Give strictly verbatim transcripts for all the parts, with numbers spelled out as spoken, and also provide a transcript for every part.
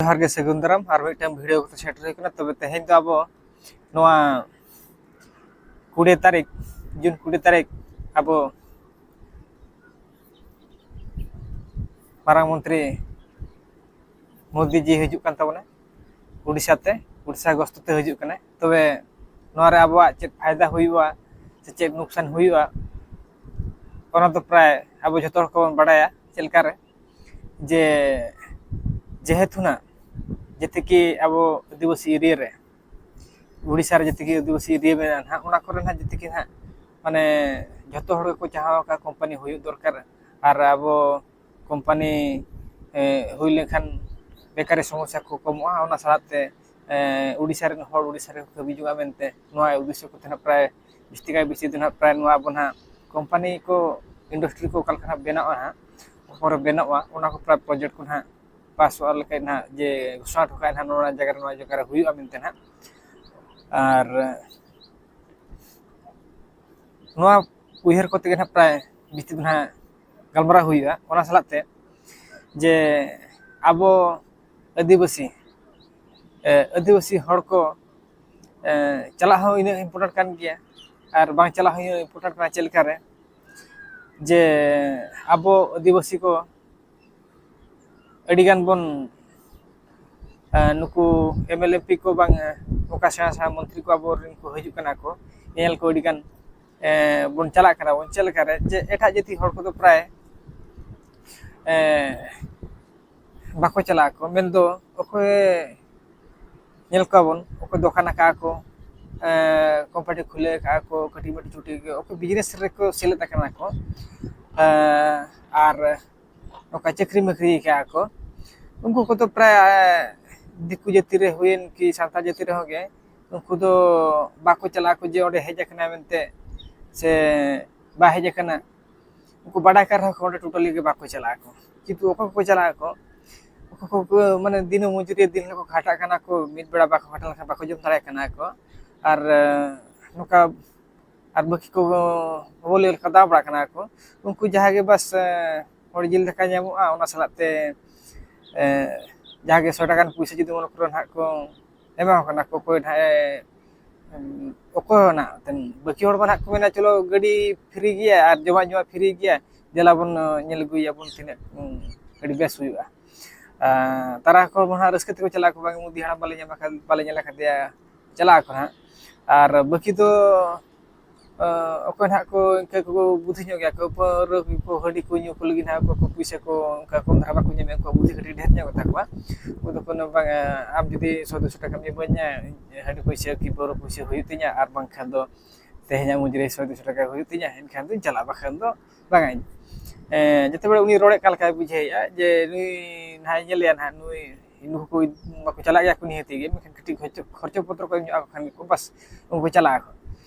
ᱡᱚᱦᱟᱨ ᱜᱮ, ᱥᱟᱹᱜᱩᱱ ᱫᱟᱨᱟᱢ ᱟᱨ ᱢᱤᱫᱴᱟᱝ ᱵᱷᱤᱰᱤᱭᱳ ᱠᱟᱛᱮ ᱥᱮᱴᱮᱨ ᱦᱩᱭ ᱠᱟᱱᱟ᱾ ᱛᱚᱵᱮ ᱛᱮᱦᱮᱧ ᱫᱚ ᱟᱵᱚ ᱱᱚᱣᱟ ᱠᱩᱲᱤ ᱛᱟᱹᱨᱤᱠᱷ, ᱡᱩᱱ ᱠᱩᱲᱤ ᱛᱟᱹᱨᱤᱠᱷ ᱟᱵᱚ ᱢᱟᱨᱟᱝ ᱢᱚᱱᱛᱨᱤ ᱢᱳᱫᱤ ᱡᱤ ᱦᱤᱡᱩᱜ ᱠᱟᱱ ᱛᱟᱵᱚᱱᱟ ᱩᱲᱤᱥᱥᱟ ᱛᱮ, ᱩᱲᱤᱥᱥᱟ ᱜᱚᱥᱛᱚ ᱛᱮ ᱦᱤᱡᱩᱜ ᱠᱟᱱᱟᱭ᱾ ᱛᱚᱵᱮ ᱱᱚᱣᱟ ᱨᱮ ᱟᱵᱚᱣᱟᱜ ᱪᱮᱫ ᱯᱷᱟᱭᱫᱟ ᱦᱩᱭᱩᱜᱼᱟ ᱥᱮ ᱪᱮᱫ ᱱᱩᱠᱥᱟᱱ ᱦᱩᱭᱩᱜᱼᱟ, ᱚᱱᱟ ᱫᱚ ᱯᱨᱟᱭ ᱟᱵᱚ ᱡᱷᱚᱛᱚ ᱦᱚᱲ ᱠᱚᱵᱚᱱ ᱵᱟᱲᱟᱭᱟ᱾ ᱪᱮᱫ ᱞᱮᱠᱟᱨᱮ ᱡᱮ ᱡᱮᱦᱮᱛᱩ ᱱᱟᱜ ᱡᱮᱛᱮ ᱠᱤ ᱟᱵᱚ ᱟᱹᱫᱤᱵᱟᱹᱥᱤ ᱮᱨᱤᱭᱟ ᱨᱮ, ᱩᱲᱤᱥᱥᱟ ᱨᱮ ᱡᱮᱛᱮ ᱠᱤ ᱟᱹᱫᱤᱵᱟᱹᱥᱤ ᱮᱨᱤᱭᱟ ᱢᱮᱱᱟᱜᱼᱟ ᱱᱟᱦᱟᱜ, ᱚᱱᱟ ᱠᱚᱨᱮ ᱱᱟᱦᱟᱜ ᱡᱮᱛᱮ ᱠᱤ ᱱᱟᱦᱟᱜ ᱢᱟᱱᱮ ᱡᱷᱚᱛᱚ ᱦᱚᱲ ᱜᱮᱠᱚ ᱪᱟᱦᱟᱣ ᱟᱠᱟᱫ ᱠᱳᱢᱯᱟᱱᱤ ᱦᱩᱭᱩᱜ ᱫᱚᱨᱠᱟᱨ᱾ ᱟᱨ ᱟᱵᱚ ᱠᱳᱢᱯᱟᱱᱤ ᱦᱩᱭ ᱞᱮᱱᱠᱷᱟᱱ ᱵᱮᱠᱟᱨᱤ ᱥᱚᱢᱚᱥᱥᱟ ᱠᱚ ᱠᱚᱢᱚᱜᱼᱟ᱾ ᱚᱱᱟ ᱥᱟᱞᱟᱜ ᱛᱮ ᱩᱲᱤᱥᱥᱟ ᱨᱮᱱ ᱦᱚᱲ ᱩᱲᱤᱥᱥᱟ ᱨᱮᱠᱚ ᱠᱟᱹᱢᱤ ᱡᱚᱝᱟ ᱢᱮᱱᱛᱮ ᱱᱚᱣᱟ ᱩᱫᱽᱫᱮᱥᱥᱚ ᱠᱚᱛᱮ ᱱᱟᱦᱟᱜ ᱯᱨᱟᱭ ᱵᱤᱥᱛᱤ ᱠᱟᱭ ᱵᱤᱥᱛᱤ ᱫᱚ ᱱᱟᱦᱟᱜ ᱯᱨᱟᱭ ᱱᱚᱣᱟ ᱟᱵᱚ ᱱᱟᱦᱟᱜ ᱠᱳᱢᱯᱟᱱᱤ ᱠᱚ, ᱤᱱᱰᱟᱥᱴᱨᱤ ᱠᱚ ᱚᱠᱟ ᱞᱮᱠᱟ ᱱᱟᱦᱟᱜ ᱵᱮᱱᱟᱜᱼᱟ ᱦᱟᱸᱜ, ᱚᱠᱟ ᱠᱚᱨᱮ ᱵᱮᱱᱟᱜᱼᱟ, ᱚᱱᱟ ᱠᱚ ᱯᱨᱟᱭ ᱯᱨᱚᱡᱮᱠᱴ ᱠᱚ ᱱᱟᱦᱟᱜ ᱯᱟᱥᱚᱜᱼᱟ ᱞᱮᱠᱟ ᱱᱟᱦᱟᱜ ᱡᱮ ᱜᱷᱳᱥᱚᱱᱟ ᱦᱚᱴᱚ ᱠᱟᱜᱼᱟ ᱱᱟᱦᱟᱜ, ᱱᱚᱣᱟ ᱡᱟᱭᱜᱟ ᱨᱮ, ᱱᱚᱣᱟ ᱡᱟᱭᱜᱟ ᱨᱮ ᱦᱩᱭᱩᱜᱼᱟ ᱢᱮᱱᱛᱮ ᱱᱟᱦᱟᱜ᱾ ᱟᱨ ᱱᱚᱣᱟ ᱩᱭᱦᱟᱹᱨ ᱠᱚᱛᱮ ᱜᱮ ᱱᱟᱦᱟᱜ ᱯᱨᱟᱭ ᱵᱤᱥᱛᱤ ᱫᱚ ᱱᱟᱦᱟᱜ ᱜᱟᱞᱢᱟᱨᱟᱣ ᱦᱩᱭᱩᱜᱼᱟ᱾ ᱚᱱᱟ ᱥᱟᱞᱟᱜ ᱛᱮ ᱡᱮ ᱟᱵᱚ ᱟᱹᱫᱤᱵᱟᱹᱥᱤ, ᱮ, ᱟᱹᱫᱤᱵᱟᱹᱥᱤ ᱦᱚᱲ ᱠᱚ, ᱮ, ᱪᱟᱞᱟᱜ ᱦᱚᱸ ᱤᱱᱟᱹᱜ ᱤᱢᱯᱚᱨᱴᱮᱱᱴ ᱠᱟᱱ ᱜᱮᱭᱟ, ᱟᱨ ᱵᱟᱝ ᱪᱟᱞᱟᱜ ᱦᱚᱸ ᱤᱱᱟᱹᱜ ᱤᱢᱯᱚᱨᱴᱮᱱᱴ ᱠᱟᱱᱟ᱾ ᱪᱮᱫ ᱞᱮᱠᱟᱨᱮ ᱡᱮ ᱟᱵᱚ ᱟᱹᱫᱤᱵᱟᱹᱥᱤ ᱠᱚ ᱟᱹᱰᱤ ᱜᱟᱱ ᱵᱚᱱ, ᱮ, ᱱᱩᱠᱩ M L A M P ᱠᱚ ᱵᱟᱝ, ᱮ, ᱚᱱᱠᱟ ᱥᱮᱬᱟ ᱥᱮᱬᱟ ᱢᱚᱱᱛᱨᱤ ᱠᱚ ᱟᱵᱚᱨᱮᱱ ᱠᱚ ᱦᱤᱡᱩᱜ ᱠᱟᱱᱟ ᱠᱚ, ᱧᱮᱧᱮᱞ ᱠᱚ ᱟᱹᱰᱤ ᱜᱟᱱ, ᱮ, ᱵᱚᱱ ᱪᱟᱞᱟᱜ ᱠᱟᱱᱟ ᱵᱚᱱ᱾ ᱪᱮᱫ ᱞᱮᱠᱟᱨᱮ ᱡᱮ ᱮᱴᱟᱜ ᱡᱟᱹᱛᱤ ᱦᱚᱲ ᱠᱚᱫᱚ ᱯᱨᱟᱭ, ᱮ, ᱵᱟᱠᱚ ᱪᱟᱞᱟᱜ ᱟᱠᱚ, ᱢᱮᱱᱫᱚ ᱚᱠᱚᱭ ᱧᱮᱞ ᱠᱚᱣᱟ ᱵᱚᱱ, ᱚᱠᱚᱭ ᱫᱚᱠᱟᱱ ᱟᱠᱟᱫᱼᱟ ᱠᱚ, ᱮ, ᱠᱳᱢᱯᱟᱱᱤ ᱠᱷᱩᱞᱟᱹᱣ ᱟᱠᱟᱫᱼᱟ ᱠᱚ, ᱠᱟᱹᱴᱤᱡ ᱢᱟᱹᱴᱤᱡ ᱪᱷᱩᱴᱤ ᱜᱮ, ᱚᱠᱚᱭ ᱵᱤᱡᱽᱱᱮᱥ ᱨᱮᱠᱚ ᱥᱮᱞᱮᱫ ᱟᱠᱟᱱᱟ ᱠᱚ, ᱮ, ᱟᱨ ᱱᱚᱝᱠᱟ ᱪᱟᱹᱠᱨᱤ ᱢᱟᱹᱠᱨᱤ ᱟᱠᱟᱫᱼᱟ ᱠᱚ, ᱩᱱᱠᱩ ᱠᱚᱫᱚ ᱯᱨᱟᱭ ᱫᱤᱠᱩ ᱡᱟᱹᱛᱤ ᱨᱮ ᱦᱩᱭᱮᱱ ᱠᱤ ᱥᱟᱱᱛᱟᱲ ᱡᱟᱹᱛᱤ ᱨᱮᱦᱚᱸ ᱜᱮ, ᱩᱱᱠᱩ ᱫᱚ ᱵᱟᱠᱚ ᱪᱟᱞᱟᱜ ᱟᱠᱚ ᱡᱮ ᱚᱸᱰᱮ ᱦᱮᱡ ᱟᱠᱟᱱᱟᱭ ᱢᱮᱱᱛᱮ ᱥᱮ ᱵᱟᱭ ᱦᱮᱡ ᱟᱠᱟᱱᱟ᱾ ᱩᱱᱠᱩ ᱵᱟᱰᱟᱭ ᱠᱟᱱ ᱨᱮᱦᱚᱸ ᱠᱚ ᱚᱸᱰᱮ ᱴᱳᱴᱟᱞᱤ ᱜᱮ ᱵᱟᱠᱚ ᱪᱟᱞᱟᱜ ᱟᱠᱚ᱾ ᱠᱤᱱᱛᱩ ᱚᱠᱚᱭ ᱠᱚᱠᱚ ᱪᱟᱞᱟᱜ ᱟᱠᱚ, ᱚᱠᱚᱭ ᱠᱚ ᱢᱟᱱᱮ ᱫᱤᱱᱟᱹᱢ ᱢᱚᱡᱩᱨᱤᱭᱟᱹ ᱫᱤᱱ ᱦᱤᱞᱳᱜ ᱠᱚ ᱠᱷᱟᱴᱟᱜ ᱠᱟᱱᱟ ᱠᱚ, ᱢᱤᱫ ᱵᱮᱲᱟ ᱵᱟᱠᱚ ᱠᱷᱟᱴᱟᱣ ᱞᱮᱱᱠᱷᱟᱱ ᱵᱟᱠᱚ ᱡᱚᱢ ᱫᱟᱲᱮᱭᱟᱜ ᱠᱟᱱᱟ ᱠᱚ᱾ ᱟᱨ, ᱮ, ᱱᱚᱝᱠᱟ ᱟᱨ ᱵᱟᱹᱠᱤ ᱠᱚ ᱵᱚᱞ ᱮᱱᱮᱡ ᱠᱚ ᱫᱟᱬᱟ ᱵᱟᱲᱟᱜ ᱠᱟᱱᱟ ᱠᱚ᱾ ᱩᱱᱠᱩ ᱡᱟᱦᱟᱸ ᱜᱮ ᱵᱟᱥ, ᱮ, ᱦᱚᱲ ᱡᱤᱞ ᱫᱟᱠᱟ ᱧᱟᱢᱚᱜᱼᱟ, ᱚᱱᱟ ᱥᱟᱞᱟᱜ ᱛᱮ, ᱮ, ᱡᱟᱦᱟᱸ ᱜᱮ ᱥᱚᱭ ᱴᱟᱠᱟ ᱜᱟᱱ ᱯᱩᱭᱥᱟᱹ ᱡᱩᱫᱤ ᱢᱚᱱᱮ ᱠᱚᱨᱚ ᱱᱟᱦᱟᱜ ᱠᱚ ᱮᱢᱟ ᱠᱚ ᱠᱟᱱᱟ ᱠᱚ, ᱚᱠᱚᱭ ᱱᱟᱦᱟᱜ ᱮ, ᱚᱠᱚᱭ ᱦᱚᱸ ᱱᱟᱦᱟᱜ ᱮᱱᱛᱮᱫ ᱵᱟᱹᱠᱤ ᱦᱚᱲ ᱢᱟ ᱱᱟᱦᱟᱜ ᱠᱚ ᱢᱮᱱᱟ, "ᱪᱚᱞᱚ, ᱜᱟᱹᱰᱤ ᱯᱷᱨᱤ ᱜᱮᱭᱟ ᱟᱨ ᱡᱚᱢᱟᱜ ᱧᱩᱣᱟᱜ ᱯᱷᱨᱤ ᱜᱮᱭᱟ, ᱫᱮᱞᱟ ᱵᱚᱱ, ᱮ, ᱧᱮᱞ ᱟᱹᱜᱩᱭᱟᱵᱚᱱ ᱛᱤᱱᱟᱹᱜ, ᱩᱸ, ᱟᱹᱰᱤ ᱵᱮᱥ ᱦᱩᱭᱩᱜᱼᱟ᱾" ᱟᱨ ᱛᱟᱨᱟ ᱠᱚ ᱦᱚᱸ ᱱᱟᱦᱟᱜ ᱨᱟᱹᱥᱠᱟᱹ ᱛᱮᱠᱚ ᱪᱟᱞᱟᱜ ᱟᱠᱚ, "ᱵᱟᱝ, ᱢᱩᱫᱤ ᱦᱟᱲᱟᱢ ᱵᱟᱞᱮ ᱧᱟᱢ ᱟᱠᱟᱫ, ᱵᱟᱞᱮ ᱧᱮᱞ ᱟᱠᱟᱫᱮᱭᱟ", ᱪᱟᱞᱟᱜ ᱟᱠᱚ ᱱᱟᱦᱟᱜ᱾ ᱟᱨ ᱵᱟᱹᱠᱤ ᱫᱚ, ᱮ, ᱚᱠᱚᱭ ᱱᱟᱦᱟᱜ ᱠᱚ ᱤᱱᱠᱟᱹ ᱠᱚ ᱵᱩᱫᱷᱤ ᱧᱚᱜ ᱜᱮᱭᱟ ᱠᱚ, ᱯᱟᱹᱣᱨᱟᱹ ᱠᱚ, ᱦᱟᱺᱰᱤ ᱠᱚ ᱧᱩ ᱠᱚ ᱞᱟᱹᱜᱤᱫ ᱱᱟᱦᱟᱜ ᱚᱠᱚᱭ ᱠᱚ ᱯᱩᱭᱥᱟᱹ ᱠᱚ ᱚᱱᱠᱟ ᱠᱚᱢ ᱫᱷᱟᱨᱟ ᱵᱟᱠᱚ ᱧᱟᱢᱮᱫ, ᱩᱱᱠᱩᱣᱟᱜ ᱵᱩᱫᱷᱤ ᱠᱟᱹᱴᱤᱡ ᱰᱷᱮᱨ ᱧᱚᱜ ᱜᱮᱛᱟ ᱠᱚᱣᱟ᱾ ᱩᱱᱠᱩ ᱫᱚᱠᱚ ᱢᱮᱱᱟ, "ᱵᱟᱝᱟ, ᱟᱢ ᱡᱩᱫᱤ ᱥᱚᱭ ᱫᱩᱥᱚ ᱴᱟᱠᱟᱢ ᱤᱢᱟᱹᱧᱟ, ᱦᱟᱺᱰᱤ ᱯᱩᱭᱥᱟᱹ ᱠᱤ ᱯᱟᱹᱣᱨᱟᱹ ᱯᱩᱭᱥᱟᱹ ᱦᱩᱭᱩᱜ ᱛᱤᱧᱟ, ᱟᱨ ᱵᱟᱝᱠᱷᱟᱱ ᱫᱚ ᱛᱮᱦᱮᱧᱟᱜ ᱢᱩᱡᱽᱨᱤ ᱥᱚᱭ ᱫᱩᱥᱚ ᱴᱟᱠᱟ ᱦᱩᱭᱩᱜ ᱛᱤᱧᱟ, ᱮᱱᱠᱷᱟᱱ ᱫᱚᱧ ᱪᱟᱞᱟᱜᱼᱟ, ᱵᱟᱠᱷᱟᱱ ᱫᱚ ᱵᱟᱝᱟᱧ᱾" ᱮ, ᱡᱮᱛᱮ ᱵᱮᱲᱟ ᱩᱱᱤ ᱨᱚᱲᱮᱫ ᱠᱟᱱ ᱞᱮᱠᱟᱭ ᱵᱩᱡᱷᱟᱹᱣᱮᱫᱼᱟ ᱡᱮ ᱱᱩᱭ ᱱᱟᱦᱟᱜ ᱤᱧ ᱧᱮᱞᱮᱭᱟ ᱱᱟᱦᱟᱜ, ᱱᱩᱭ ᱱᱩᱠᱩ ᱠᱚ ᱵᱟᱠᱚ ᱪᱟᱞᱟᱜ ᱜᱮᱭᱟ ᱠᱚ ᱱᱤᱦᱟᱹᱛᱤ ᱜᱮ, ᱢᱮᱱᱠᱷᱟᱱ ᱠᱟᱹᱴᱤᱡ ᱠᱷᱚᱨᱪᱚ, ᱠᱷᱚᱨᱪᱚ ᱯᱚᱛᱨᱚ ᱠᱚ ᱮᱢ ᱧᱚᱜ ᱟᱠᱚ ᱠᱷᱟᱱ ᱜᱮᱠᱚ, ᱵᱟᱥ, ᱩᱱᱠᱩ ᱪᱟᱞᱟᱜ ᱟᱠᱚ᱾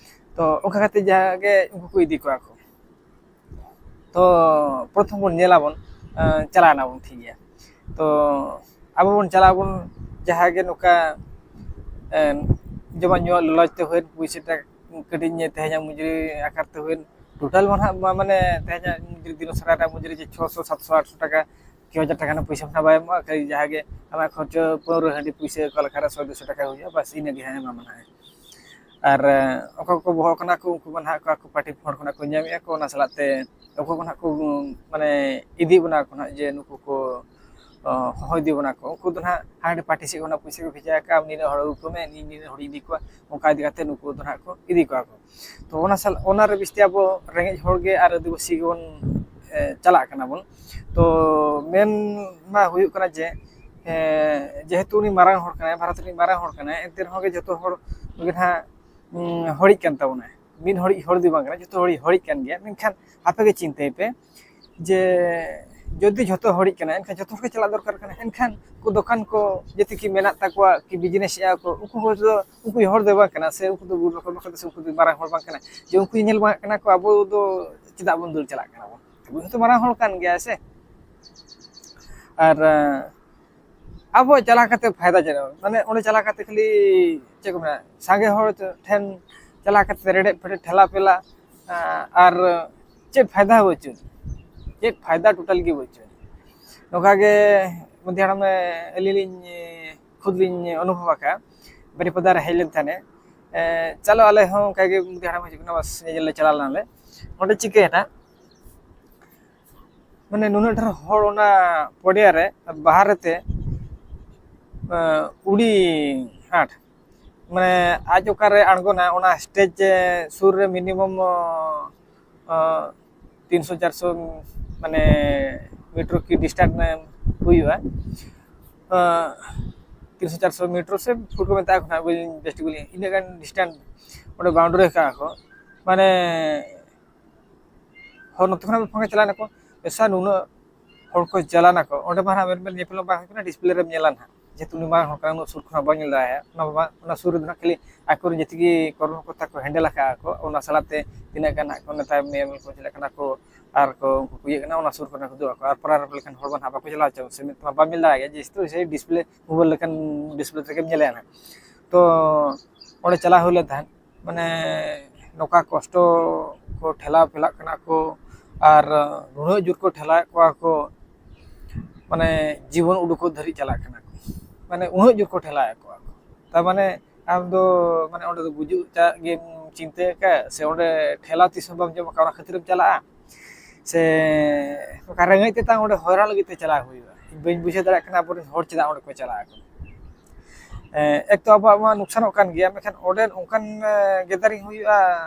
ᱛᱚ ᱚᱱᱠᱟ ᱠᱟᱛᱮ ᱡᱟᱜᱮ ᱩᱱᱠᱩ ᱠᱚ ᱤᱫᱤ ᱠᱚᱣᱟ ᱠᱚ᱾ ᱛᱚ ᱯᱨᱚᱛᱷᱚᱢ ᱵᱚᱱ ᱧᱮᱞᱟᱵᱚᱱ, ᱮᱸ, ᱪᱟᱞᱟᱣ ᱮᱱᱟᱵᱚᱱ, ᱴᱷᱤᱠ ᱜᱮᱭᱟ᱾ ᱛᱚ ᱟᱵᱚ ᱵᱚᱱ ᱪᱟᱞᱟᱜ ᱟᱵᱚᱱ, ᱡᱟᱦᱟᱸ ᱜᱮ ᱱᱚᱝᱠᱟ, ᱮᱸ, ᱡᱚᱢᱟᱜ ᱧᱩᱣᱟᱜ ᱞᱟᱞᱚᱪ ᱛᱮ ᱦᱩᱭᱮᱱ, ᱯᱩᱭᱥᱟᱹ ᱴᱟᱠᱟ ᱠᱟᱹᱴᱤᱡ ᱧᱚᱜ ᱛᱮᱦᱮᱧᱟᱜ ᱢᱩᱡᱽᱨᱤ ᱟᱠᱟᱨ ᱛᱮ ᱦᱩᱭᱮᱱ, ᱴᱳᱴᱟᱞ ᱢᱟ ᱱᱟᱦᱟᱜ ᱢᱟ-, ᱢᱟᱱᱮ ᱛᱮᱦᱮᱧᱟᱜ ᱢᱩᱡᱽᱨᱤ, ᱫᱤᱱ ᱥᱟᱨᱟ ᱨᱮᱱᱟᱜ ᱢᱩᱡᱽᱨᱤ ᱡᱮ ᱪᱷᱚᱥᱚ, ᱥᱟᱛᱥᱚ, ᱟᱴᱥᱚ ᱴᱟᱠᱟ ᱠᱤ ᱦᱟᱡᱟᱨ ᱴᱟᱠᱟ ᱨᱮᱱᱟᱜ ᱯᱩᱭᱥᱟᱹ ᱦᱚᱸ ᱵᱟᱭ ᱮᱢᱚᱜᱼᱟ, ᱠᱷᱟᱹᱞᱤ ᱡᱟᱦᱟᱸ ᱜᱮ ᱟᱢᱟᱜ ᱠᱷᱚᱨᱪᱚ ᱯᱟᱹᱣᱨᱟᱹ ᱦᱟᱺᱰᱤ ᱯᱩᱭᱥᱟᱹ ᱚᱠᱟ ᱞᱮᱠᱟ ᱨᱮ ᱥᱚᱭ ᱫᱩᱥᱚ ᱴᱟᱠᱟ ᱦᱩᱭᱩᱜᱼᱟ, ᱵᱟᱥ ᱤᱱᱟᱹ ᱜᱮ ᱦᱟᱸᱜ ᱮᱢᱟᱢᱟ ᱱᱟᱦᱟᱜ᱾ ᱟᱨ, ᱮ, ᱚᱠᱚᱭ ᱠᱚ ᱵᱚᱦᱚᱜ ᱠᱟᱱᱟ ᱠᱚ, ᱩᱱᱠᱩ ᱢᱟ ᱱᱟᱦᱟᱜ ᱠᱚ ᱟᱠᱚ ᱯᱟᱨᱴᱤ ᱦᱚᱲ ᱠᱷᱚᱱᱟᱜ ᱠᱚ ᱧᱟᱢᱮᱫᱼᱟ ᱠᱚ, ᱚᱱᱟ ᱥᱟᱞᱟᱜ ᱛᱮ ᱚᱠᱚᱭ ᱠᱚ ᱱᱟᱦᱟᱜ ᱠᱚ, ᱢᱟᱱᱮ, ᱤᱫᱤ ᱵᱚᱱᱟ ᱠᱚ ᱱᱟᱦᱟᱜ ᱡᱮ ᱱᱩᱠᱩ ᱠᱚ, ᱚ, ᱦᱚᱦᱚ ᱤᱫᱤ ᱵᱚᱱᱟ ᱠᱚ, ᱩᱱᱠᱩ ᱫᱚ ᱱᱟᱦᱟᱜ ᱦᱟᱸᱰᱮ ᱯᱟᱨᱴᱤ ᱥᱮᱫ ᱠᱷᱚᱱᱟᱜ ᱯᱩᱭᱥᱟᱹ ᱠᱚ ᱵᱷᱮᱡᱟ ᱟᱠᱟᱫᱼᱟ, ᱱᱤᱱᱟᱹᱜ ᱦᱚᱲ ᱟᱹᱜᱩ ᱠᱚᱢᱮ, ᱤᱧ ᱱᱤᱱᱟᱹᱜ ᱦᱚᱲᱤᱧ ᱤᱫᱤ ᱠᱚᱣᱟ, ᱚᱱᱠᱟ ᱤᱫᱤ ᱠᱟᱛᱮ ᱱᱩᱠᱩ ᱫᱚ ᱱᱟᱦᱟᱜ ᱠᱚ ᱤᱫᱤ ᱠᱚᱣᱟ ᱠᱚ᱾ ᱛᱚ ᱚᱱᱟ ᱥᱟᱞ-, ᱚᱱᱟ ᱨᱮ ᱵᱮᱥᱛᱮ ᱟᱵᱚ ᱨᱮᱸᱜᱮᱡ ᱦᱚᱲ ᱜᱮ ᱟᱨ ᱟᱹᱫᱤᱵᱟᱹᱥᱤ ᱜᱮᱵᱚᱱ, ᱮ, ᱪᱟᱞᱟᱜ ᱠᱟᱱᱟ ᱵᱚᱱ᱾ ᱛᱚ ᱢᱮᱱ ᱢᱟ ᱦᱩᱭᱩᱜ ᱠᱟᱱᱟ ᱡᱮ, ᱮ, ᱡᱮᱦᱮᱛᱩ ᱩᱱᱤ ᱢᱟᱨᱟᱝ ᱦᱚᱲ ᱠᱟᱱᱟᱭ, ᱵᱷᱟᱨᱚᱛ ᱨᱤᱱᱤᱡ ᱢᱟᱨᱟᱝ ᱦᱚᱲ ᱠᱟᱱᱟᱭ, ᱮᱱᱛᱮ ᱨᱮᱦᱚᱸ ᱜᱮ ᱡᱚᱛᱚ ᱦᱚᱲ ᱜᱮ ᱱᱟᱦᱟᱜ, ᱩᱸ, ᱦᱚᱲᱤᱡ ᱠᱟᱱ ᱛᱟᱵᱚᱱᱟᱭ᱾ ᱢᱤᱫ ᱦᱚᱲᱤᱡ ᱦᱚᱲ ᱫᱚ ᱵᱟᱝ ᱠᱟᱱᱟ, ᱡᱚᱛᱚ ᱦᱚᱲᱤᱡ ᱦᱚᱲᱤᱡ ᱠᱟᱱ ᱜᱮᱭᱟ᱾ ᱢᱮᱱᱠᱷᱟᱱ ᱟᱯᱮ ᱜᱮ ᱪᱤᱱᱛᱟᱹᱭ ᱯᱮ, ᱡᱮ ᱡᱩᱫᱤ ᱡᱷᱚᱛᱚ ᱦᱚᱲᱤᱡ ᱠᱟᱱᱟ, ᱮᱱᱠᱷᱟᱱ ᱡᱷᱚᱛᱚ ᱦᱚᱲ ᱜᱮ ᱪᱟᱞᱟᱜ ᱫᱚᱨᱠᱟᱨ ᱠᱟᱱᱟ᱾ ᱮᱱᱠᱷᱟᱱ ᱩᱱᱠᱩ ᱫᱚᱠᱟᱱ ᱠᱚ ᱡᱮᱛᱮ ᱠᱤ ᱢᱮᱱᱟᱜ ᱛᱟᱠᱚᱣᱟ, ᱠᱤ ᱵᱤᱡᱽᱱᱮᱥ ᱮᱫᱼᱟ ᱠᱚ, ᱩᱱᱠᱩ ᱦᱚᱲ ᱫᱚ, ᱩᱱᱠᱩ ᱦᱚᱲ ᱫᱚ ᱵᱟᱝ ᱠᱟᱱᱟ, ᱥᱮ ᱩᱱᱠᱩ ᱫᱚ ᱵᱩᱨᱩ ᱨᱚᱠᱚᱢ ᱵᱟᱠᱚ, ᱥᱮ ᱩᱱᱠᱩ ᱫᱚ ᱢᱟᱨᱟᱝ ᱦᱚᱲ ᱵᱟᱝ ᱠᱟᱱᱟ, ᱡᱮ ᱩᱱᱠᱩ ᱧᱮᱞ ᱵᱟᱝ ᱠᱟᱱᱟ ᱠᱚ, ᱟᱵᱚ ᱫᱚ ᱪᱮᱫᱟᱜ ᱵᱚᱱ ᱫᱟᱹᱲ ᱪᱟᱞᱟᱜ ᱠᱟᱱᱟ ᱵᱚᱱ? ᱟᱵᱚ ᱦᱚᱸᱛᱚ ᱢᱟᱨᱟᱝ ᱦᱚᱲ ᱠᱟᱱ ᱜᱮᱭᱟ ᱥᱮ᱾ ᱟᱨ, ᱟᱵᱚ ᱪᱟᱞᱟᱣ ᱠᱟᱛᱮ ᱯᱷᱟᱭᱫᱟ ᱪᱮᱫ? ᱢᱟᱱᱮ ᱚᱸᱰᱮ ᱪᱟᱞᱟᱣ ᱠᱟᱛᱮ ᱠᱷᱟᱹᱞᱤ ᱪᱮᱫ ᱠᱚ ᱢᱮᱱᱟ, ᱥᱟᱸᱜᱮ ᱦᱚᱲ ᱴᱷᱮᱱ ᱪᱟᱞᱟᱣ ᱠᱟᱛᱮ ᱨᱮᱰᱮᱫ ᱯᱷᱮᱰᱮᱫ ᱴᱷᱮᱞᱟ ᱯᱮᱞᱟ, ᱟᱨ ᱪᱮᱫ ᱯᱷᱟᱭᱫᱟ ᱦᱚᱸ ᱵᱟᱹᱪᱩᱜ, ᱪᱮᱫ ᱯᱷᱟᱭᱫᱟ ᱴᱳᱴᱟᱞ ᱜᱮ ᱵᱟᱹᱪᱩᱜ᱾ ᱱᱚᱝᱠᱟ ᱜᱮ ᱢᱚᱫᱷᱤ ᱦᱟᱲᱟᱢ ᱟᱹᱞᱤᱧ ᱞᱤᱧ ᱠᱷᱩᱫ ᱞᱤᱧ ᱚᱱᱩᱵᱷᱚᱵ ᱟᱠᱟᱫᱼᱟ᱾ ᱵᱟᱨᱤᱯᱟᱫᱟ ᱨᱮ ᱦᱮᱡ ᱞᱮᱱ ᱛᱟᱦᱮᱸᱫ᱾ ᱪᱟᱞᱟᱣ ᱟᱞᱮ ᱦᱚᱸ ᱚᱱᱠᱟ ᱜᱮ ᱢᱚᱫᱷᱤ ᱦᱟᱲᱟᱢ ᱦᱤᱡᱩᱜ ᱠᱟᱱᱟ, ᱵᱟᱥ ᱧᱮᱧᱮᱞ ᱞᱮ ᱪᱟᱞᱟᱣ ᱞᱮᱱᱟᱞᱮ᱾ ᱚᱸᱰᱮ ᱪᱤᱠᱟᱹᱭᱮᱱᱟ, ᱢᱟᱱᱮ ᱱᱩᱱᱟᱹᱜ ᱰᱷᱮᱨ ᱦᱚᱲ ᱚᱱᱟ ᱯᱚᱰᱤᱭᱟ ᱨᱮ ᱵᱟᱦᱟ ᱨᱮᱛᱮ ᱩᱰᱤ ᱟᱸᱴ, ᱢᱟᱱᱮ ᱟᱡ ᱚᱠᱟᱨᱮ ᱟᱬᱜᱚᱱᱟ ᱚᱱᱟ ᱥᱴᱮᱡᱽ ᱥᱩᱨ ᱨᱮ ᱢᱤᱱᱤᱢᱟᱢ ᱛᱤᱱᱥᱚ ᱪᱟᱨᱥᱚ ᱢᱟᱱᱮ ᱢᱤᱴᱟᱨ ᱠᱤ ᱰᱤᱥᱴᱮᱱᱥ ᱦᱩᱭᱩᱜᱼᱟ᱾ ᱛᱤᱱᱥᱚ ᱪᱟᱨᱥᱚ ᱢᱤᱴᱟᱨ ᱥᱮ ᱯᱷᱩᱴ ᱠᱚ ᱢᱮᱛᱟᱜ ᱠᱟᱱᱟ, ᱵᱟᱹᱧ ᱵᱮᱥ ᱴᱷᱤᱠ ᱵᱟᱹᱧ, ᱤᱱᱟᱹᱜ ᱜᱟᱱ ᱰᱤᱥᱴᱮᱱᱥ ᱚᱸᱰᱮ ᱵᱟᱣᱩᱱᱰᱟᱨᱤ ᱟᱠᱟᱫᱼᱟ ᱠᱚ᱾ ᱢᱟᱱᱮ ᱦᱚᱲ ᱱᱚᱛᱮ ᱠᱷᱚᱱᱟᱜ ᱯᱷᱳᱱ ᱪᱟᱞᱟᱣ ᱱᱟᱠᱚ, ᱮᱥᱟ ᱱᱩᱱᱟᱹᱜ ᱦᱚᱲ ᱠᱚ ᱪᱟᱞᱟᱣ ᱱᱟᱠᱚ, ᱚᱸᱰᱮ ᱢᱟ ᱦᱟᱸᱜ ᱢᱮᱫ ᱢᱮᱫ ᱧᱮᱯᱮᱞ ᱵᱟᱝ ᱦᱩᱭ ᱠᱟᱱᱟ, ᱰᱤᱥᱯᱞᱮ ᱨᱮᱢ ᱧᱮᱞᱟ ᱱᱟᱦᱟᱜ, ᱡᱮᱦᱮᱛᱩ ᱩᱱᱤ ᱢᱟ ᱦᱚᱲ ᱠᱟᱱᱟ, ᱩᱱᱟᱹᱜ ᱥᱩᱨ ᱠᱷᱚᱱᱟᱜ ᱵᱟᱝ ᱧᱮᱞ ᱫᱟᱲᱮᱭᱟᱜᱼᱟ᱾ ᱚᱱᱟ ᱵᱟᱝ, ᱚᱱᱟ ᱥᱩᱨ ᱨᱮᱫᱚ ᱱᱟᱦᱟᱜ ᱠᱷᱟᱹᱞᱤ ᱟᱠᱚᱨᱮᱱ ᱡᱮᱛᱮ ᱜᱮ ᱠᱚᱨᱢᱚᱠᱚᱨᱛᱟ ᱠᱚ ᱦᱮᱱᱰᱮᱞ ᱟᱠᱟᱫᱼᱟ ᱠᱚ, ᱚᱱᱟ ᱥᱟᱞᱟᱜ ᱛᱮ ᱛᱤᱱᱟᱹᱜ ᱜᱟᱱ ᱦᱟᱸᱜ ᱠᱚ ᱱᱮᱛᱟᱨ ᱮᱢ ᱮᱞ ᱠᱚ ᱪᱟᱞᱟᱜ ᱠᱟᱱᱟ ᱠᱚ, ᱟᱨ ᱠᱚ ᱩᱱᱠᱩ ᱠᱚ ᱤᱭᱟᱹᱜ ᱠᱟᱱᱟ, ᱚᱱᱟ ᱥᱩᱨ ᱠᱚᱨᱮ ᱠᱚ ᱫᱩᱲᱩᱵ ᱟᱠᱚ᱾ ᱟᱨ ᱯᱟᱨᱟ ᱨᱮ ᱞᱮᱠᱷᱟᱱ ᱦᱚᱲ ᱢᱟ ᱱᱟᱦᱟᱜ ᱵᱟᱠᱚ ᱪᱟᱞᱟᱣ ᱦᱚᱪᱚ, ᱥᱮ ᱢᱮᱫ ᱛᱮᱢᱟ ᱵᱟᱢ ᱧᱮᱞ ᱫᱟᱲᱮᱭᱟᱜ ᱜᱮᱭᱟ, ᱡᱮᱦᱮᱛᱩ ᱥᱮ ᱰᱤᱥᱯᱞᱮ, ᱢᱳᱵᱟᱭᱤᱞ ᱞᱮᱠᱟᱱ ᱰᱤᱥᱯᱞᱮ ᱛᱮᱜᱮᱢ ᱧᱮᱞᱮᱜᱼᱟ ᱱᱟᱦᱟᱜ᱾ ᱛᱚ ᱚᱸᱰᱮ ᱪᱟᱞᱟᱣ ᱦᱩᱭ ᱞᱮᱱ ᱛᱟᱦᱮᱸᱫ, ᱢᱟᱱᱮ ᱱᱚᱝᱠᱟ ᱠᱚᱥᱴᱚ ᱠᱚ ᱴᱷᱮᱞᱟᱣ ᱯᱷᱮᱞᱟᱜ ᱠᱟᱱᱟ ᱠᱚ, ᱟᱨ ᱱᱩᱱᱟᱹᱜ ᱡᱳᱨ ᱠᱚ ᱴᱷᱮᱞᱟᱣᱮᱫ ᱠᱚᱣᱟ ᱠᱚ, ᱢᱟᱱᱮ ᱡᱤᱵᱚᱱ ᱩᱰᱩᱠᱚᱜ ᱫᱷᱟᱹᱨᱤᱡ ᱪᱟᱞᱟᱜ ᱠᱟᱱᱟ ᱠᱚ, ᱢᱟᱱᱮ ᱩᱱᱟᱹᱜ ᱡᱳᱨ ᱠᱚ ᱴᱷᱮᱞᱟᱣᱮᱫ ᱠᱚᱣᱟ ᱠᱚ᱾ ᱛᱟᱨ ᱢᱟᱱᱮ ᱟᱢ ᱫᱚ ᱢᱟᱱᱮ ᱚᱸᱰᱮ ᱫᱚ ᱜᱩᱡᱩᱜ ᱪᱟᱜ ᱜᱮᱢ ᱪᱤᱱᱛᱟᱹ ᱟᱠᱟᱫ, ᱥᱮ ᱚᱸᱰᱮ ᱴᱷᱮᱞᱟᱣ ᱛᱤᱥ ᱦᱚᱸ ᱵᱟᱢ ᱡᱚᱢ ᱟᱠᱟᱫ, ᱚᱱᱟ ᱠᱷᱟᱹᱛᱤᱨᱮᱢ ᱪᱟᱞᱟᱜᱼᱟ, ᱥᱮ ᱱᱚᱝᱠᱟ ᱨᱮᱸᱜᱮᱡ ᱛᱮᱛᱟᱝ ᱚᱸᱰᱮ ᱦᱚᱭᱨᱟᱱ ᱞᱟᱹᱜᱤᱫ ᱛᱮ ᱪᱟᱞᱟᱣ ᱦᱩᱭᱩᱜᱼᱟ? ᱤᱧ ᱵᱟᱹᱧ ᱵᱩᱡᱷᱟᱹᱣ ᱫᱟᱲᱮᱭᱟᱜ ᱠᱟᱱᱟ ᱟᱵᱚᱨᱮᱱ ᱦᱚᱲ ᱪᱮᱫᱟᱜ ᱚᱸᱰᱮ ᱠᱚ ᱪᱟᱞᱟᱜ ᱟᱠᱚ᱾ ᱮᱠ ᱛᱚ ᱟᱵᱚᱣᱟᱜ ᱢᱟ ᱱᱩᱠᱥᱟᱱᱚᱜ ᱠᱟᱱ ᱜᱮᱭᱟ, ᱢᱮᱱᱠᱷᱟᱱ ᱚᱸᱰᱮ ᱚᱱᱠᱟᱱ ᱜᱮᱫᱟᱨᱤᱝ ᱦᱩᱭᱩᱜᱼᱟ,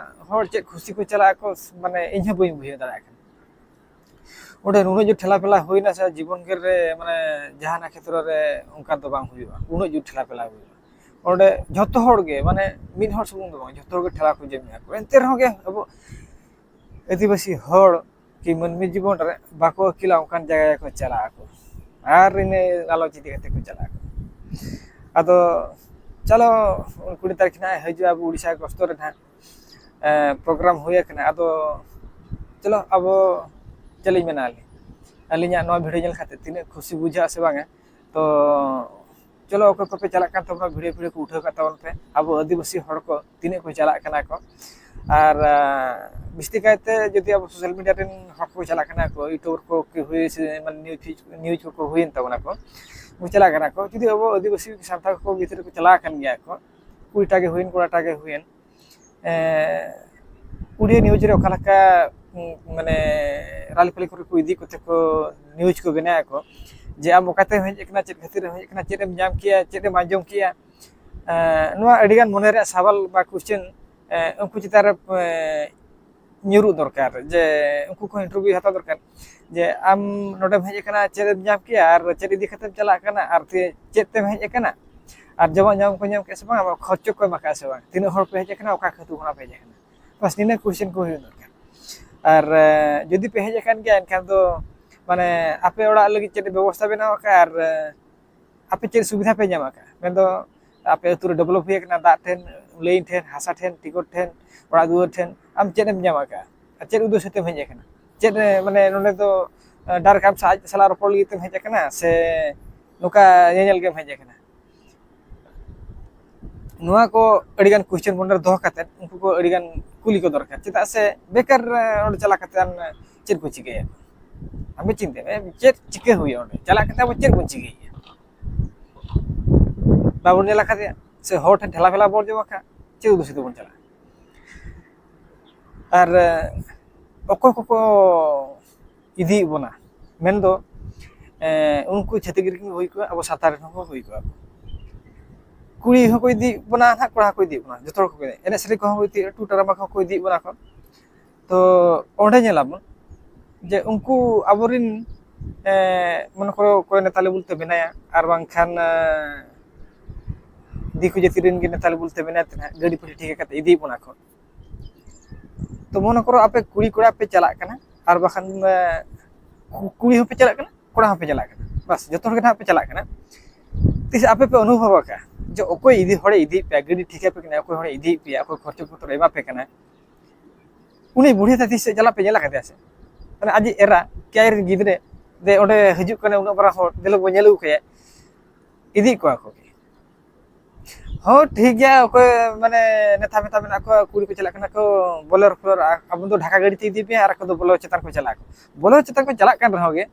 ᱦᱚᱲ ᱪᱮᱫ ᱠᱷᱩᱥᱤ ᱠᱚ ᱪᱟᱞᱟᱜ ᱟᱠᱚ, ᱢᱟᱱᱮ ᱤᱧ ᱦᱚᱸ ᱵᱟᱹᱧ ᱵᱩᱡᱷᱟᱹᱣ ᱫᱟᱲᱮᱭᱟᱜ ᱠᱟᱱᱟ᱾ ᱚᱸᱰᱮ ᱱᱩᱱᱟᱹᱜ ᱡᱳᱨ ᱴᱷᱮᱞᱟ ᱯᱷᱮᱞᱟ ᱦᱩᱭᱱᱟ ᱥᱮ, ᱡᱤᱵᱚᱱ ᱜᱮ ᱨᱮ ᱢᱟᱱᱮ ᱡᱟᱦᱟᱱᱟᱜ ᱠᱷᱮᱛᱨᱚ ᱨᱮ ᱚᱱᱠᱟ ᱫᱚ ᱵᱟᱝ ᱦᱩᱭᱩᱜᱼᱟ, ᱩᱱᱟᱹᱜ ᱡᱳᱨ ᱴᱷᱮᱞᱟ ᱯᱷᱮᱞᱟ ᱦᱩᱭᱩᱜᱼᱟ᱾ ᱚᱸᱰᱮ ᱡᱷᱚᱛᱚ ᱦᱚᱲ ᱜᱮ, ᱢᱟᱱᱮ ᱢᱤᱫ ᱦᱚᱲ ᱥᱩᱢᱩᱝ ᱫᱚ ᱵᱟᱝ, ᱡᱷᱚᱛᱚ ᱦᱚᱲ ᱜᱮ ᱴᱷᱮᱞᱟ ᱠᱚ ᱡᱚᱢᱮᱜᱼᱟ ᱠᱚ᱾ ᱮᱱᱛᱮ ᱨᱮᱦᱚᱸ ᱜᱮ ᱟᱵᱚ ᱟᱹᱫᱤᱵᱟᱹᱥᱤ ᱦᱚᱲ ᱠᱤ ᱢᱟᱹᱱᱢᱤ ᱡᱤᱵᱚᱱ ᱨᱮ ᱵᱟᱠᱚ ᱟᱹᱠᱤᱞᱟ, ᱚᱱᱠᱟᱱ ᱡᱟᱭᱜᱟ ᱜᱮᱠᱚ ᱪᱟᱞᱟᱜ ᱟᱠᱚ᱾ ᱟᱨ ᱤᱱᱟᱹ ᱞᱟᱞᱚᱪ ᱤᱫᱤ ᱠᱟᱛᱮ ᱠᱚ ᱪᱟᱞᱟᱜ ᱟᱠᱚ᱾ ᱟᱫᱚ ᱪᱚᱞᱚ, ᱠᱩᱲᱤ ᱛᱟᱹᱨᱤᱠᱷ ᱱᱟᱦᱟᱜ ᱦᱤᱡᱩᱜᱼᱟ ᱟᱵᱚ ᱩᱲᱤᱥᱥᱟ ᱜᱚᱥᱛᱚ ᱨᱮ ᱱᱟᱦᱟᱜ, ᱮ, ᱯᱨᱳᱜᱨᱟᱢ ᱦᱩᱭ ᱟᱠᱟᱱᱟ᱾ ᱟᱫᱚ ᱪᱚᱞᱚ ᱟᱵᱚ, ᱪᱮᱫ ᱞᱤᱧ ᱢᱮᱱᱟ, ᱟᱹᱞᱤᱧ, ᱟᱹᱞᱤᱧᱟᱜ ᱱᱚᱣᱟ ᱵᱷᱤᱰᱤᱭᱳ ᱧᱮᱞ ᱠᱟᱛᱮ ᱛᱤᱱᱟᱹᱜ ᱠᱷᱩᱥᱤ ᱵᱩᱡᱷᱟᱹᱜᱼᱟ ᱥᱮ ᱵᱟᱝᱟ, ᱛᱚ ᱪᱚᱞᱚ ᱚᱠᱚᱭ ᱠᱚᱯᱮ ᱪᱟᱞᱟᱜ ᱠᱟᱱ ᱛᱟᱵᱚᱱᱟ, ᱵᱷᱤᱰᱤᱭᱳ ᱵᱷᱤᱰᱤᱭᱳ ᱠᱚ ᱩᱴᱷᱟᱹᱣ ᱠᱟᱜ ᱛᱟᱵᱚᱱ ᱯᱮ᱾ ᱟᱵᱚ ᱟᱹᱫᱤᱵᱟᱹᱥᱤ ᱦᱚᱲ ᱠᱚ ᱛᱤᱱᱟᱹᱜ ᱠᱚ ᱪᱟᱞᱟᱜ ᱠᱟᱱᱟ ᱠᱚ, ᱟᱨ ᱵᱤᱥᱛᱤ ᱠᱟᱭᱛᱮ ᱡᱩᱫᱤ ᱟᱵᱚ ᱥᱳᱥᱟᱞ ᱢᱤᱰᱤᱭᱟ ᱨᱮᱱ ᱦᱚᱲ ᱠᱚ ᱪᱟᱞᱟᱜ ᱠᱟᱱᱟ ᱠᱚ, ᱤᱭᱩᱴᱩᱵᱟᱨ ᱠᱚ ᱦᱩᱭ ᱥᱮ ᱢᱟᱱᱮ ᱱᱤᱭᱩᱡᱽ ᱠᱚᱠᱚ ᱦᱩᱭᱮᱱ ᱛᱟᱵᱚᱱᱟ ᱠᱚ, ᱩᱱᱠᱩ ᱪᱟᱞᱟᱜ ᱠᱟᱱᱟ ᱠᱚ, ᱡᱩᱫᱤ ᱟᱵᱚ ᱟᱹᱫᱤᱵᱟᱹᱥᱤ ᱥᱟᱱᱛᱟᱲ ᱠᱚ ᱵᱷᱤᱛᱨᱤ ᱨᱮᱠᱚ ᱪᱟᱞᱟᱣ ᱟᱠᱟᱱ ᱜᱮᱭᱟ ᱠᱚ, ᱠᱩᱲᱤᱴᱟ ᱜᱮ ᱦᱩᱭᱮᱱ, ᱠᱚᱲᱟᱴᱟ ᱜᱮ ᱦᱩᱭᱮᱱ, ᱩᱰᱤᱭᱟ ᱱᱤᱭᱩᱡᱽ ᱨᱮ ᱚᱠᱟ ᱞᱮᱠᱟ ᱢᱟᱱᱮ ᱨᱟᱞᱤᱯᱟᱞᱤ ᱠᱚᱨᱮ ᱠᱚ ᱤᱫᱤ ᱠᱚᱛᱮ ᱠᱚ ᱱᱤᱭᱩᱡᱽ ᱠᱚ ᱵᱮᱱᱟᱣ ᱟᱠᱚ, ᱡᱮ ᱟᱢ ᱚᱠᱟᱛᱮᱢ ᱦᱮᱡ ᱟᱠᱟᱱᱟ, ᱪᱮᱫ ᱠᱷᱟᱹᱛᱤᱨ ᱮᱢ ᱦᱮᱡ ᱟᱠᱟᱱᱟ, ᱪᱮᱫ ᱮᱢ ᱧᱟᱢ ᱠᱮᱜᱼᱟ, ᱪᱮᱫ ᱮᱢ ᱟᱸᱡᱚᱢ ᱠᱮᱜᱼᱟ᱾ ᱱᱚᱣᱟ ᱟᱹᱰᱤᱜᱟᱱ ᱢᱚᱱᱮ ᱨᱮᱭᱟᱜ ᱥᱟᱣᱟᱞ ᱵᱟ ᱠᱚᱥᱪᱮᱱ ᱩᱱᱠᱩ ᱪᱮᱛᱟᱱ ᱨᱮ ᱧᱩᱨᱩᱜ ᱫᱚᱨᱠᱟᱨ, ᱡᱮ ᱩᱱᱠᱩ ᱠᱚ ᱤᱱᱴᱟᱨᱵᱷᱤᱭᱩ ᱦᱟᱛᱟᱣ ᱫᱚᱨᱠᱟᱨ, ᱡᱮ ᱟᱢ ᱱᱚᱰᱮᱢ ᱦᱮᱡ ᱟᱠᱟᱱᱟ, ᱪᱮᱫ ᱮᱢ ᱧᱟᱢ ᱠᱮᱜᱼᱟ ᱟᱨ ᱪᱮᱫ ᱤᱫᱤ ᱠᱟᱛᱮᱢ ᱪᱟᱞᱟᱜ ᱠᱟᱱᱟ ᱟᱨ ᱪᱮᱫ ᱛᱮᱢ ᱦᱮᱡ ᱟᱠᱟᱱᱟ, ᱟᱨ ᱡᱚᱢᱟᱜ ᱧᱟᱢ ᱠᱚ ᱧᱟᱢ ᱠᱮᱜᱼᱟ ᱥᱮ ᱵᱟᱝ, ᱟᱢᱟᱜ ᱠᱷᱚᱨᱪᱚ ᱠᱚ ᱮᱢ ᱟᱠᱟᱫᱼᱟ ᱥᱮ ᱵᱟᱝ, ᱛᱤᱱᱟᱹᱜ ᱦᱚᱲ ᱯᱮ ᱦᱮᱡ ᱟᱠᱟᱱᱟ, ᱚᱠᱟ ᱟᱹᱛᱩ ᱠᱷᱚᱱᱟᱜ ᱯᱮ ᱦᱮᱡ ᱟᱠᱟᱱᱟ, ᱵᱟᱥ ᱱᱤᱱᱟᱹᱜ ᱠᱚᱥᱪᱮᱱ ᱠᱚ ᱦᱩᱭᱩᱜ ᱫᱚᱨᱠᱟᱨ᱾ ᱟᱨ ᱡᱩᱫᱤ ᱯᱮ ᱦᱮᱡ ᱟᱠᱟᱱ ᱜᱮᱭᱟ, ᱮᱱᱠᱷᱟᱱ ᱫᱚ ᱢᱟᱱᱮ ᱟᱯᱮ ᱚᱲᱟᱜ ᱞᱟᱹᱜᱤᱫ ᱪᱮᱫ ᱵᱮᱵᱚᱥᱛᱷᱟ ᱵᱮᱱᱟᱣ ᱟᱠᱟᱫᱼᱟ ᱟᱨ ᱟᱯᱮ ᱪᱮᱫ ᱥᱩᱵᱤᱫᱷᱟ ᱯᱮ ᱧᱟᱢ ᱟᱠᱟᱫᱼᱟ? ᱢᱮᱱᱫᱚ ᱟᱯᱮ ᱟᱹᱛᱩ ᱨᱮ ᱰᱮᱵᱷᱞᱚᱯ ᱦᱩᱭ ᱟᱠᱟᱱᱟ, ᱫᱟᱜ ᱴᱷᱮᱱ, ᱞᱟᱭᱤᱱ ᱴᱷᱮᱱ, ᱦᱟᱥᱟ ᱴᱷᱮᱱ, ᱴᱤᱠᱚᱴ ᱴᱷᱮᱱ, ᱚᱲᱟᱜ ᱫᱩᱣᱟᱹᱨ ᱴᱷᱮᱱ, ᱟᱢ ᱪᱮᱫ ᱮᱢ ᱧᱟᱢ ᱟᱠᱟᱫᱼᱟ? ᱟᱨ ᱪᱮᱫ ᱩᱫᱽᱫᱮᱥᱥᱚ ᱛᱮᱢ ᱦᱮᱡ ᱟᱠᱟᱱᱟ? ᱪᱮᱫ ᱢᱟᱱᱮ ᱱᱚᱰᱮ ᱫᱚ ᱰᱟᱭᱨᱮᱠᱴ ᱟᱢ ᱥᱟᱞᱟᱜ ᱨᱚᱯᱚᱲ ᱞᱟᱹᱜᱤᱫ ᱛᱮᱢ ᱦᱮᱡ ᱟᱠᱟᱱᱟ ᱥᱮ ᱱᱚᱝᱠᱟ ᱧᱮᱧᱮᱞ ᱜᱮᱢ ᱦᱮᱡ ᱟᱠᱟᱱᱟ? ᱱᱚᱣᱟ ᱠᱚ ᱟᱹᱰᱤᱜᱟᱱ ᱠᱚᱥᱪᱮᱱ ᱢᱚᱱᱮ ᱨᱮ ᱫᱚᱦᱚ ᱠᱟᱛᱮ ᱩᱱᱠᱩ ᱠᱚ ᱟᱹᱰᱤᱜᱟᱱ ᱠᱩᱞᱤ ᱠᱚ ᱫᱚᱨᱠᱟᱨ᱾ ᱪᱮᱫᱟᱜ ᱥᱮ ᱵᱮᱠᱟᱨ ᱚᱸᱰᱮ ᱪᱟᱞᱟᱣ ᱠᱟᱛᱮ ᱟᱢ ᱪᱮᱫ ᱠᱚ ᱪᱤᱠᱟᱹᱭᱟ? ᱟᱢ ᱜᱮ ᱪᱤᱱᱛᱟᱹᱭ ᱢᱮ, ᱪᱮᱫ ᱪᱤᱠᱟᱹ ᱦᱩᱭᱩᱜᱼᱟ ᱚᱸᱰᱮ ᱪᱟᱞᱟᱣ ᱠᱟᱛᱮ ᱟᱵᱚ ᱪᱮᱫ ᱵᱚᱱ ᱪᱤᱠᱟᱹᱭᱟ? ᱵᱟᱵᱚᱱ ᱧᱮᱞ ᱟᱠᱟᱫᱮᱭᱟ, ᱥᱮ ᱦᱚᱲ ᱴᱷᱮᱱ ᱴᱷᱮᱞᱟ ᱯᱷᱮᱞᱟ ᱵᱚᱱ ᱡᱚᱢ ᱟᱠᱟᱫ, ᱪᱮᱫ ᱩᱫᱽᱫᱮᱥᱥᱚ ᱛᱮᱵᱚᱱ ᱪᱟᱞᱟᱜᱼᱟ? ᱟᱨ ᱚᱠᱚᱭ ᱠᱚᱠᱚ ᱤᱫᱤᱭᱮᱫ ᱵᱚᱱᱟ, ᱢᱮᱱᱫᱚ ᱩᱱᱠᱩ ᱪᱷᱟᱹᱛᱤᱠ ᱨᱮᱱ ᱦᱩᱭ ᱠᱚᱜᱼᱟ, ᱟᱵᱚ ᱥᱟᱱᱛᱟᱲ ᱨᱮᱱ ᱦᱚᱸᱠᱚ ᱦᱩᱭ ᱠᱚᱜᱼᱟ᱾ ᱠᱩᱲᱤ ᱦᱚᱸᱠᱚ ᱤᱫᱤᱭᱮᱫ ᱵᱚᱱᱟ ᱱᱟᱦᱟᱜ, ᱠᱚᱲᱟ ᱦᱚᱸᱠᱚ ᱤᱫᱤᱭᱮᱫ ᱵᱚᱱᱟ, ᱡᱚᱛᱚ ᱦᱚᱲ ᱠᱚ ᱤᱫᱤᱭᱮᱫ, ᱮᱱᱮᱡ ᱥᱮᱨᱮᱧ ᱠᱚᱦᱚᱸ ᱠᱚ ᱤᱫᱤᱭᱮᱫ, ᱴᱩ ᱴᱟᱢᱟᱠ ᱦᱚᱸᱠᱚ ᱤᱫᱤᱭᱮᱫ ᱵᱚᱱᱟ ᱠᱚ᱾ ᱛᱚ ᱚᱸᱰᱮ ᱧᱮᱞᱟᱵᱚᱱ ᱡᱮ ᱩᱱᱠᱩ ᱟᱵᱚᱨᱮᱱ ᱢᱚᱱᱮ ᱠᱚᱨᱚ ᱚᱠᱚᱭ ᱱᱮᱛᱟ ᱞᱮᱵᱮᱞ ᱛᱮ ᱢᱮᱱᱟᱭᱟ, ᱟᱨ ᱵᱟᱝᱠᱷᱟᱱ ᱫᱤᱠᱩ ᱡᱟᱹᱛᱤ ᱨᱮᱱ ᱜᱮ ᱱᱮᱛᱟ ᱞᱮᱵᱮᱞ ᱛᱮ ᱢᱮᱱᱟᱭ ᱛᱮ ᱱᱟᱦᱟᱜ ᱜᱟᱹᱰᱤ ᱯᱷᱟᱹᱰᱤ ᱴᱷᱤᱠ ᱠᱟᱛᱮ ᱤᱫᱤᱭᱮᱫ ᱵᱚᱱᱟ ᱠᱚ᱾ ᱛᱚ ᱢᱚᱱᱮ ᱠᱚᱨᱚ ᱟᱯᱮ ᱠᱩᱲᱤ ᱠᱚᱲᱟ ᱯᱮ ᱪᱟᱞᱟᱜ ᱠᱟᱱᱟ, ᱟᱨ ᱵᱟᱠᱷᱟᱱ ᱠᱩᱲᱤ ᱦᱚᱸᱯᱮ ᱪᱟᱞᱟᱜ ᱠᱟᱱᱟ, ᱠᱚᱲᱟ ᱦᱚᱸᱯᱮ ᱪᱟᱞᱟᱜ ᱠᱟᱱᱟ, ᱵᱟᱥ ᱡᱚᱛᱚ ᱦᱚᱲ ᱜᱮ ᱱᱟᱦᱟᱜ ᱯᱮ ᱪᱟᱞᱟᱜ ᱠᱟᱱᱟ᱾ ᱛᱤᱥ ᱟᱯᱮ ᱯᱮ ᱚᱱᱩᱵᱷᱚᱵ ᱟᱠᱟᱫᱼᱟ ᱡᱮ ᱚᱠᱚᱭ ᱤᱫᱤ ᱦᱚᱲᱮ ᱤᱫᱤᱭᱮᱫ ᱯᱮᱭᱟ, ᱜᱟᱹᱰᱤ ᱴᱷᱤᱠ ᱟᱯᱮ ᱠᱟᱱᱟ, ᱚᱠᱚᱭ ᱦᱚᱲᱮ ᱤᱫᱤᱭᱮᱫ ᱯᱮᱭᱟ, ᱚᱠᱚᱭ ᱠᱷᱚᱨᱪᱟ ᱯᱚᱛᱨᱚ ᱮᱢᱟ ᱯᱮ ᱠᱟᱱᱟ? ᱩᱱᱤ ᱵᱩᱲᱦᱤ ᱛᱟᱹᱛᱤ ᱥᱮᱫ ᱪᱟᱞᱟᱜ ᱯᱮ ᱧᱮᱞ ᱟᱠᱟᱫᱮᱭᱟ ᱥᱮ? ᱢᱟᱱᱮ ᱟᱡ ᱮᱨᱟ ᱠᱮᱭᱟᱭ ᱨᱮᱱ ᱜᱤᱫᱽᱨᱟᱹ ᱫᱮ ᱚᱸᱰᱮ ᱦᱤᱡᱩᱜ ᱠᱟᱱᱟ, ᱩᱱᱟᱹᱜ ᱢᱟᱨᱟᱝ ᱦᱚᱲ, ᱫᱮᱞᱟ ᱵᱚ ᱧᱮᱞ ᱟᱹᱜᱩ ᱠᱟᱭᱟ, ᱤᱫᱤᱭᱮᱫ ᱠᱚᱣᱟ ᱠᱚ᱾ ᱦᱚᱸ, ᱴᱷᱤᱠ ᱜᱮᱭᱟ᱾ ᱚᱠᱚᱭ ᱢᱟᱱᱮ ᱱᱮᱛᱷᱟ ᱢᱮᱛᱷᱟ ᱢᱮᱱᱟᱜ ᱠᱚᱣᱟ, ᱠᱩᱲᱤ ᱠᱚ ᱪᱟᱞᱟᱜ ᱠᱟᱱᱟ ᱠᱚ ᱵᱚᱞᱮᱨᱳ ᱯᱷᱚᱞᱮᱨᱳ, ᱟᱵᱚ ᱫᱚ ᱰᱷᱟᱠᱟ ᱜᱟᱹᱰᱤ ᱛᱮ ᱤᱫᱤ ᱯᱮᱭᱟ ᱟᱨ ᱟᱠᱚ ᱫᱚ ᱵᱚᱞᱮᱨᱳ ᱪᱮᱛᱟᱱ ᱠᱚ ᱪᱟᱞᱟᱜ ᱟᱠᱚ᱾ ᱵᱚᱞᱮᱨᱳ ᱪᱮᱛᱟᱱ ᱠᱚ ᱪᱟᱞᱟᱜ ᱠᱟᱱ ᱨᱮᱦᱚᱸ ᱜᱮ,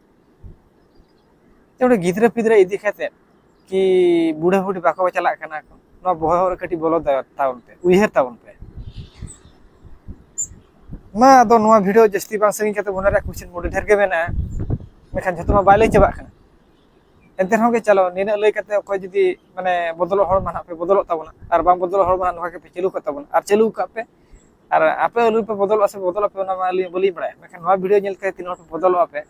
ᱡᱮ ᱚᱸᱰᱮ ᱜᱤᱫᱽᱨᱟᱹ ᱯᱤᱫᱽᱨᱟᱹ ᱤᱫᱤ ᱠᱟᱛᱮ ᱠᱤ ᱵᱩᱲᱦᱟᱹ ᱵᱩᱲᱦᱤ ᱵᱟᱠᱚ ᱪᱟᱞᱟᱜ ᱠᱟᱱᱟ ᱠᱚ, ᱱᱚᱣᱟ ᱵᱚᱦᱚᱜ ᱨᱮ ᱠᱟᱹᱴᱤᱡ ᱵᱚᱞᱚ ᱫᱟ-, ᱛᱟᱵᱚᱱ ᱯᱮ, ᱩᱭᱦᱟᱹᱨ ᱛᱟᱵᱚᱱ ᱯᱮ᱾ ᱢᱟ ᱟᱫᱚ ᱱᱚᱣᱟ ᱵᱷᱤᱰᱤᱭᱳ ᱡᱟᱹᱥᱛᱤ ᱵᱟᱝ ᱥᱟᱺᱜᱤᱧ ᱠᱟᱛᱮ ᱢᱚᱱᱮ ᱨᱮᱭᱟᱜ ᱠᱩᱥᱪᱮᱱ ᱟᱹᱰᱤ ᱰᱷᱮᱨ ᱜᱮ ᱢᱮᱱᱟᱜᱼᱟ, ᱢᱮᱱᱠᱷᱟᱱ ᱡᱷᱚᱛᱚ ᱢᱟ ᱵᱟᱭ ᱞᱟᱹᱭ ᱪᱟᱵᱟᱜ ᱠᱟᱱᱟ᱾ ᱮᱱᱛᱮ ᱨᱮᱦᱚᱸ ᱜᱮ ᱪᱚᱞᱚ, ᱱᱤᱱᱟᱹᱜ ᱞᱟᱹᱭ ᱠᱟᱛᱮ ᱚᱠᱚᱭ ᱡᱩᱫᱤ ᱢᱟᱱᱮ ᱵᱚᱫᱚᱞᱚᱜ ᱦᱚᱲ ᱢᱟ ᱱᱟᱦᱟᱜ ᱯᱮ ᱵᱚᱫᱚᱞᱚᱜ ᱛᱟᱵᱚᱱᱟ, ᱟᱨ ᱵᱟᱝ ᱵᱚᱫᱚᱞᱚᱜ ᱦᱚᱲ ᱢᱟ ᱱᱟᱦᱟᱜ ᱱᱚᱝᱠᱟ ᱜᱮᱯᱮ ᱪᱟᱹᱞᱩ ᱠᱟᱜ ᱛᱟᱵᱚᱱᱟ, ᱟᱨ ᱪᱟᱹᱞᱩ ᱠᱟᱜ ᱯᱮ᱾ ᱟᱨ ᱟᱯᱮ ᱟᱞᱚ ᱯᱮ ᱵᱚᱫᱚᱞᱚᱜᱼᱟ ᱥᱮ ᱵᱚᱫᱚᱞᱚᱜ ᱯᱮ, ᱚᱱᱟ ᱢᱟ ᱟᱹᱞᱤᱧ ᱵᱟᱹᱞᱤᱧ ᱵᱟᱲᱟᱭᱟ, ᱢᱮᱱᱠᱷᱟᱱ ᱱᱚᱣᱟ ᱵᱷᱤᱰᱤᱭᱳ ᱧᱮᱞ ᱠᱟᱛᱮ ᱛᱤᱱᱟᱹᱜ ᱦᱚᱲ ᱯᱮ ᱵᱚᱫᱚᱞᱚᱜᱼᱟ ᱯᱮ,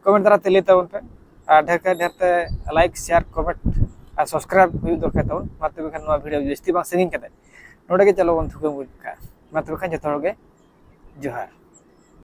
ᱠᱚᱢᱮᱱᱴ ᱫᱟᱨᱟᱭ ᱛᱮ ᱞᱟᱹᱭ ᱛᱟᱵᱚᱱ ᱯᱮ᱾ ᱟᱨ ᱰᱷᱮᱨ ᱠᱷᱚᱱ ᱰᱷᱮᱨ ᱛᱮ ᱞᱟᱭᱤᱠ, ᱥᱮᱭᱟᱨ, ᱠᱚᱢᱮᱱᱴ ᱟᱨ ᱥᱟᱵᱥᱠᱨᱟᱭᱤᱵ ᱦᱩᱭᱩᱜ ᱫᱚᱨᱠᱟᱨ ᱛᱟᱵᱚᱱ᱾ ᱢᱟ ᱛᱚᱵᱮ ᱠᱷᱟᱱ ᱱᱚᱣᱟ ᱵᱷᱤᱰᱤᱭᱳ ᱡᱟᱹᱥᱛᱤ ᱵᱟᱝ ᱥᱟᱺᱜᱤᱧ ᱠᱟᱛᱮ ᱱᱚᱰᱮ ᱜᱮ ᱪᱚᱞᱚ ᱵᱚᱱ ᱛᱷᱩᱠᱟᱹᱢ ᱜᱚᱫ ᱠᱟᱜᱼᱟ᱾ ᱢᱟ ᱛᱚᱵᱮ ᱠᱷᱟᱱ ᱡᱚᱛᱚ ᱦᱚᱲ ᱜᱮ ᱡᱚᱦᱟᱨ᱾